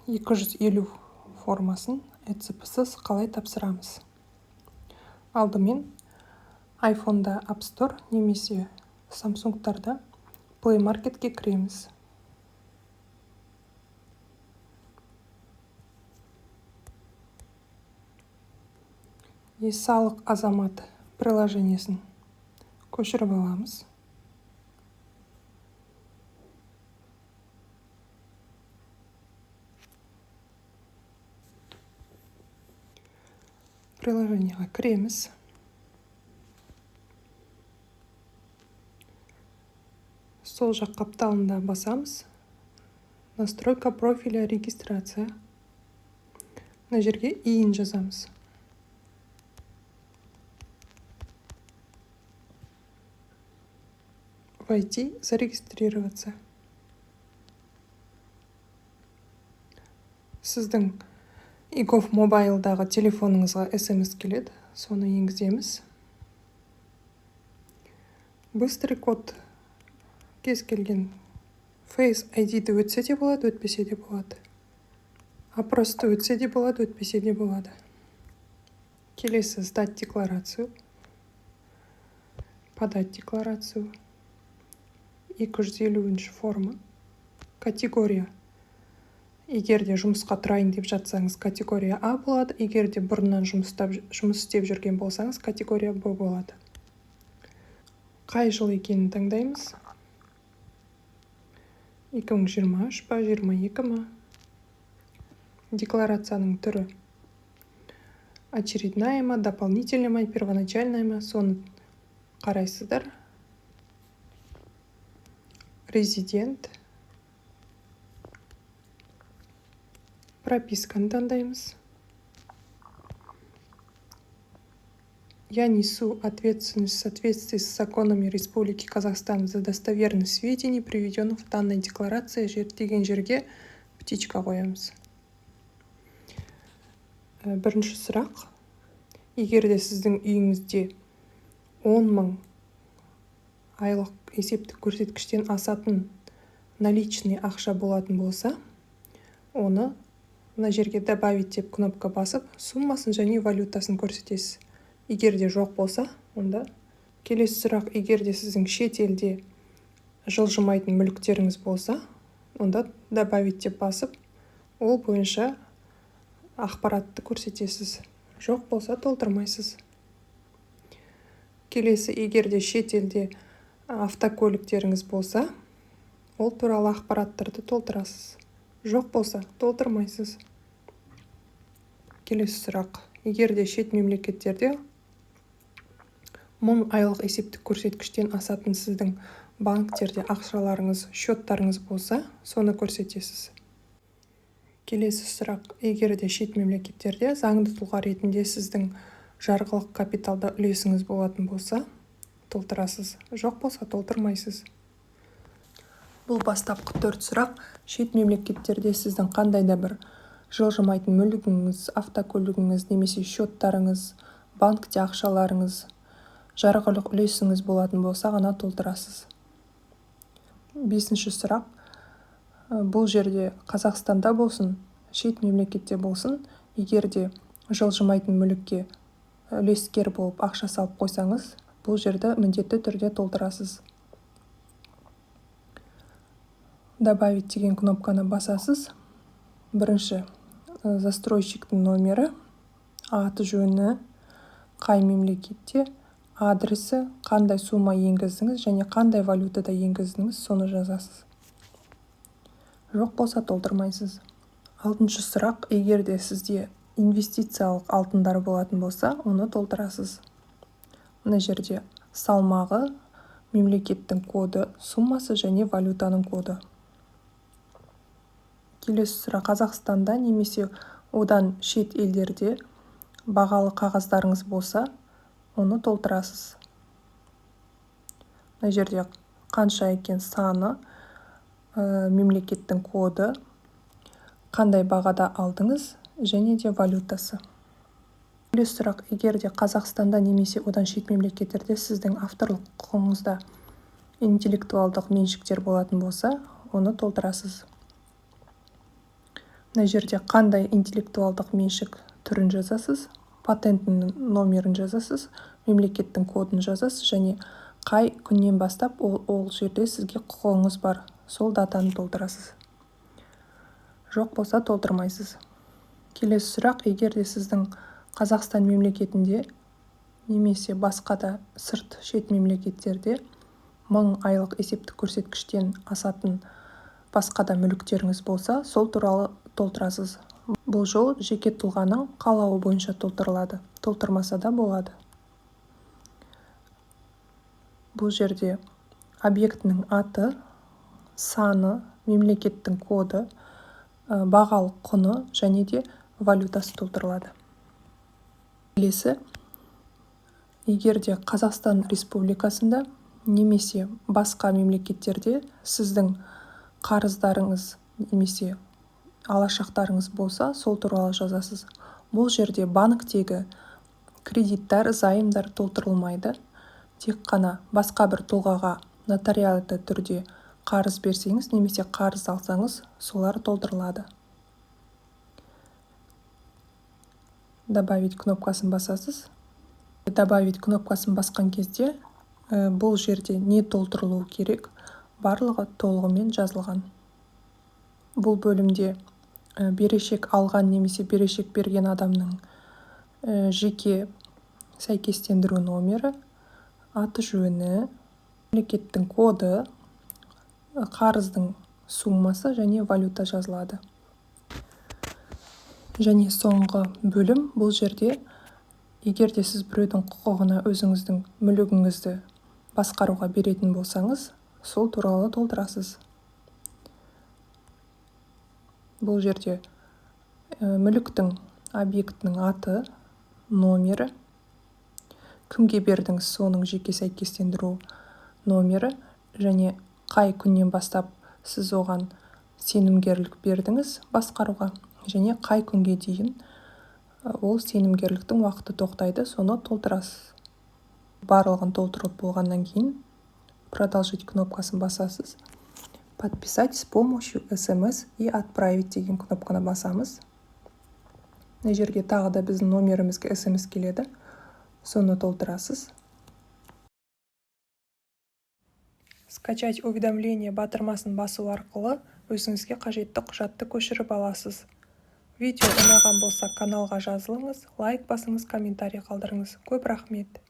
250 формасын ЭЦП-сыз қалай тапсырамыз? Алдымен айфонда App Store немесе Самсунгтарда Play Marketке кіреміз. Е-салық Азамат приложениесін көшіріп аламыз. Приложениеға кіреміз. Сол жақ қапталында басамыз. Настройка профиля, регистрация. Мына жерге ИИН жазамыз. Войти, зарегистрироваться. Сіздің eGov Mobile'дағы телефоныңызға СМС келеді, соны енгіземіз. Быстрый код кез келген Face ID-ді өтсе де болады, өтпесе де болады. Опросты өтсе де болады, өтпесе де болады. Келесі сдать декларацию, подать декларацию. 250 форма. Категория. Егер де жұмысқа тұрайын деп жатсаңыз, категория А болады. Егер де бұрыннан жұмыс істеп жүрген болсаңыз, категория Б болады. Қай жыл екенін таңдаймыз. 2023 па, 22 ма? Декларацияның түрі. Очередная ма, дополнительная ма, первоначальная ма, соны қарайсыздар. Резидент. Прописканы таңдаймыз. Я несу ответственность в соответствии с законами Республики Казахстан за достоверность сведений, приведенных в данной декларации, деген жерге птичка қоямыз. Бірінші сұрақ. Егер де сіздің үйіңізде 10 мың айлық есептік көрсеткіштен асатын наличный ақша болатын болса, оны мына жерге добавить деп кнопка басып, суммасын және валютасын көрсетесіз. Егер де жоқ болса, онда келесі сұрақ. Егер де сіздің шет елде жылжымайтын мүліктеріңіз болса, онда добавить деп басып, ол бойынша ақпаратты көрсетесіз. Жоқ болса, толтырмайсыз. Келесі, егер де шет елде автокөліктеріңіз болса, ол туралы ақпараттарды толтырасыз. Жоқ болса, толтырмайсыз. Келесі сұрақ. Егер де шет мемлекеттерде 1000 айлық есептік көрсеткіштен асатын сіздің банктерде ақшаларыңыз, счеттарыңыз болса, соны көрсетесіз. Келесі сұрақ. Егер де шет мемлекеттерде заңды тұлға ретінде сіздің жарғылық капиталда үлесіңіз болатын болса, толтырасыз. Жоқ болса, толтырмайсыз. Бұл бастапқы төрт сұрақ. Шет мемлекеттерде сіздің қандай да бір жылжымайтын мүлігіңіз, автокөлігіңіз немесе счеттарыңыз, банкте ақшаларыңыз, жарғылық үлесіңіз болатын болса ғана толтырасыз. Бесінші сұрақ. Бұл жерде Қазақстанда болсын, шет мемлекетте болсын, егер де жылжымайтын мүлікке үлескер болып ақша салып қойсаңыз, бұл жерді міндетті түрде толтырасыз. Добавить деген кнопканы басасыз. Бірінші застройщиктің номері, аты жөні, қай мемлекетте, адресі, қандай сумма енгіздіңіз және қандай валютада енгіздіңіз, соны жазасыз. Жоқ болса, толтырмайсыз. Алтыншы сұрақ. Егер де сізде инвестициялық алтындар болатын болса, оны толтырасыз. Мына жерде салмағы, мемлекеттің коды, суммасы және валютаның коды. Келесі сұрақ. Қазақстанда немесе одан шет елдерде бағалы қағаздарыңыз болса, оны толтырасыз. Мына жерде қанша екен саны, мемлекеттің коды, қандай бағада алдыңыз және де валютасы. Келесі сұрақ. Егер де Қазақстанда немесе одан шет мемлекеттерде сіздің авторлық құқығыңызда интеллектуалдық меншіктер болатын болса, оны толтырасыз. Мына жерде қандай интеллектуалдық меншік түрін жазасыз, патентінің номерін жазасыз, мемлекеттің кодын жазасыз және қай күннен бастап ол жерде сізге құқығыңыз бар, сол датаны толтырасыз. Жоқ болса, толтырмайсыз. Келесі сұрақ: егер де сіздің Қазақстан мемлекетінде немесе басқа да сырт шет мемлекеттерде 1000 айлық есептік көрсеткіштен асатын басқа да мүліктеріңіз болса, сол туралы толтырасыз. Бұл жол жеке тұлғаның қалауы бойынша толтырылады, толтырмаса да болады. Бұл жерде объектінің аты, саны, мемлекеттің коды, бағалық құны және де валютасы толтырылады. Келесі: егер де Қазақстан Республикасында немесе басқа мемлекеттерде сіздің қарыздарыңыз немесе алашақтарыңыз болса, сол туралы жазасыз. Бұл жерде банктегі кредиттар, займдар толтырылмайды. Тек қана басқа бір тұлғаға нотариалды түрде қарыз берсеңіз немесе қарыз алсаңыз, солар толтырылады. «Добавить» кнопкасын басасыз. «Добавить» кнопкасын басқан кезде бұл жерде не толтырылуы керек, барлығы толығымен жазылған. Бұл бөлімде берешек алған немесе берешек берген адамның жеке сәйкестендіру номері, аты жөні, мемлекеттің коды, қарыздың суммасы және валюта жазылады. Және соңғы бөлім: бұл жерде егер де сіз біреудің құқығына өзіңіздің мүлігіңізді басқаруға беретін болсаңыз, сол туралы толтырасыз. Бұл жерде мүліктің, объектінің аты, номері, кімге бердіңіз, соның жеке сәйкестендіру номері және қай күннен бастап сіз оған сенімгерлік бердіңіз басқаруға және қай күнге дейін ол сенімгерліктің уақыты тоқтайды, соны толтырасыз. Барлығын толтырып болғаннан кейін «Продолжить» кнопкасын басасыз. «Подписать с помощью СМС и отправить» деген кнопканы басамыз. Мына жерге тағы да біздің номерімізге СМС келеді, соны толтырасыз. «Скачать уведомление» батырмасын басу арқылы өзіңізге қажетті құжатты көшіріп аласыз. Видео ұнаған болса, каналға жазылыңыз, лайк басыңыз, комментарий қалдырыңыз. Көп рахмет!